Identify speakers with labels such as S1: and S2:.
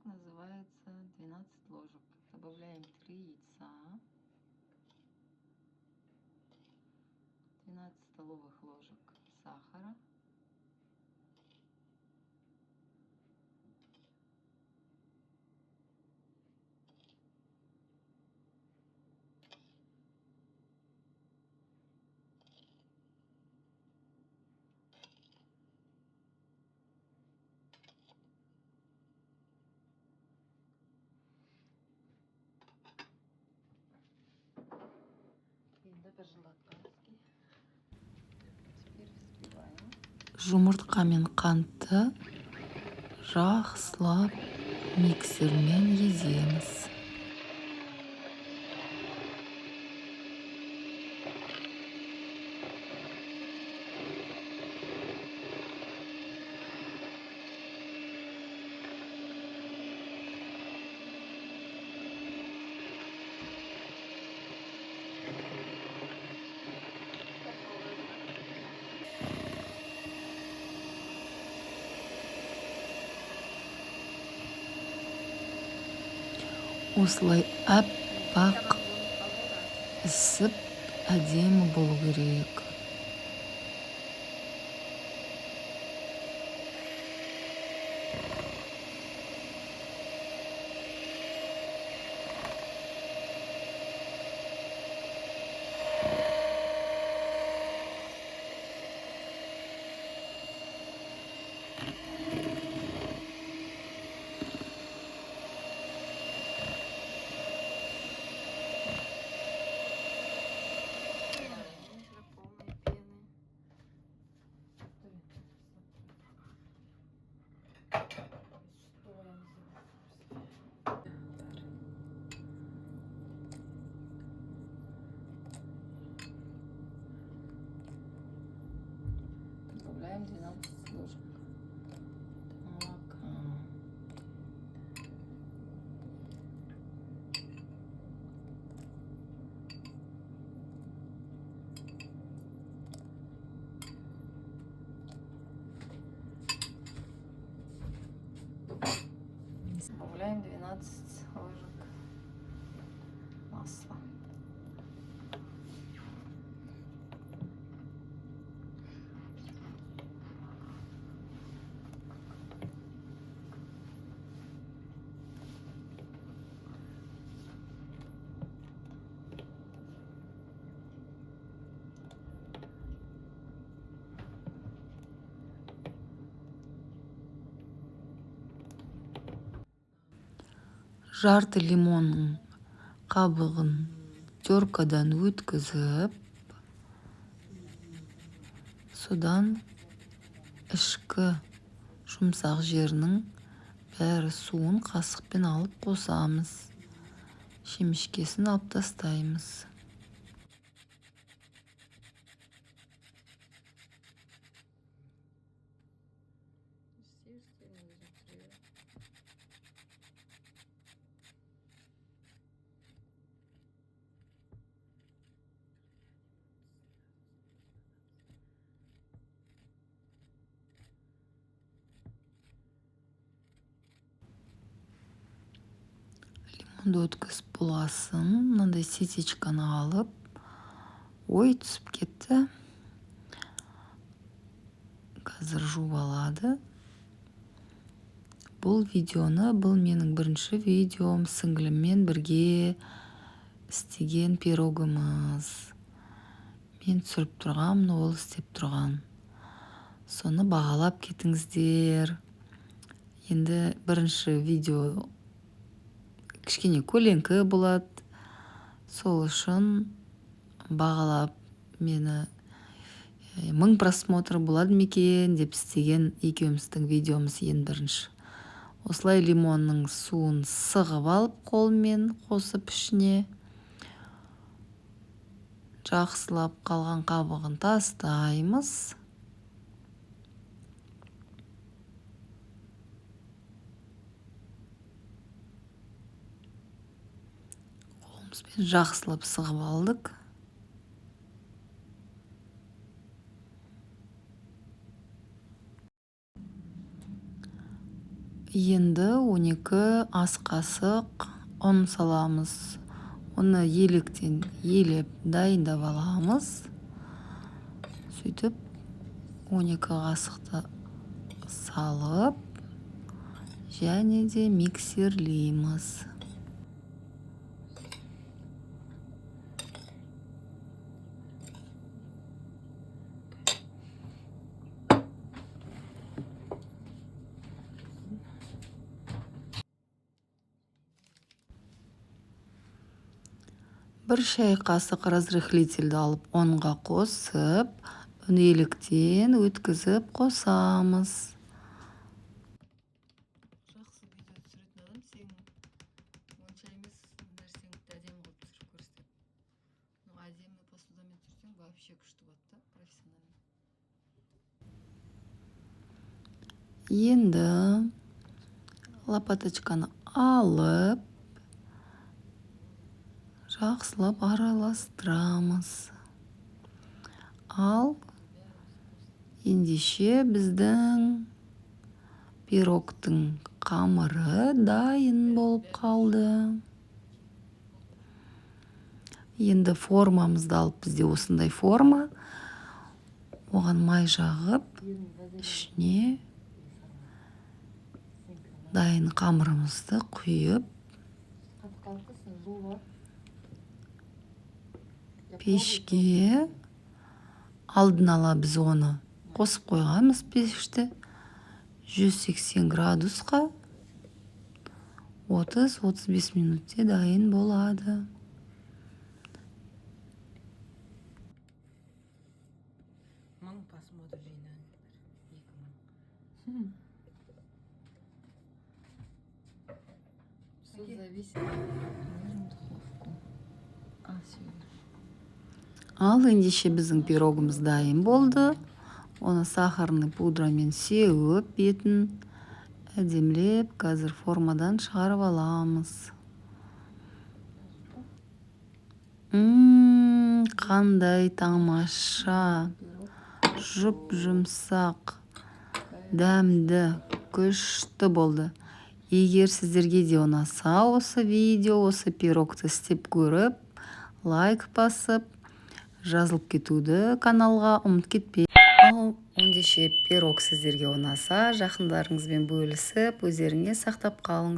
S1: Называется 12 ложек. Добавляем 3 яйца, 12 столовых ложек сахара, Енді бір жылатпаймыз. Теперь взбиваем.
S2: Жұмыртқа мен қантты жақсылап миксермен еземіз. Осылай аппақ ісіп, әдемі болу керек.
S1: Уже полной пены. Что я взяла? Добавляем 12 ложек молока. Добавляем 12 ложек масла.
S2: Жарты лимонның қабығын теркадан өткізіп, содан ішкі жұмсақ жерінің бәрі суын қасықпен алып қосамыз, шемішкесін алып тастаймыз.
S1: Естественно, өзім түсіре.
S2: Лимонды өткізіп болғасын, мынандай ситечканы алып, ой, түсіп кетті, қазір жуып алады. Бұл видеоны, бұл менің бірінші видеом, сіңіліммен бірге істеген пирогымыз. Мен түсіріп тұрғанмын, ол істеп тұрған. Соны бағалап кетіңіздер. Енді бірінші видео кішкене көлеңкі болады, сол үшін бағалап, мені 1000 просмотр болады ма екен деп істеген екеуміздің видеомыз ең бірінші. Осылай лимонның суын сығып алып, қолмен қосып, ішіне жақсылап қалған қабығын тастаймыз. Қолымызбен жақсылап сығып алдық. Енді 12 ас қасық ұн саламыз. Оны електен елеп дайындап аламыз. Сөйтіп 12 қасықты салып, және де миксерлейміз. 1 шай қасық разрыхлительді алып, ұнға қосып, үн електен өткізіп қосамыз.
S1: Жақсы видео түсіретін адам сенің онша емес нәрсеңді әдемі қылып түсіріп көрсетеді. Ну, әдемі посудамен түсірсең, вообще күшті болады да, профессионально.
S2: Енді лопаточканы алып, жақсылап араластырамыз. Ал ендеше біздің пирогтың қамыры дайын болып қалды. Енді формамызды алып, бізде осындай форма, оған май жағып, ішіне дайын қамырымызды құйып, пешке алдын ала біз оны қосып қойғанбыз. Пешті 180 градусқа 30-35 минутте дайын болады.
S3: 1000 просмотр жинадыңдар. 2000.
S1: Все зависит. Ложим в духовку. А, все.
S2: Ал ендеше біздің пирогымыз дайын болды. Оны сахарный пудрамен сеуіп, бетін әдемілеп, қазір формадан шығарып аламыз. Қандай тамаша, жұп жұмсақ, дәмді, күшті болды. Егер сіздерге де ұнаса осы видео, осы пирогты істеп көріп, лайк басып, жазылып кетуді каналға ұмытып кетпе. Ал ендеше пирог сіздерге ұнаса, жақындарыңызбен бөлісіп, өздеріңе сақтап қалыңыз.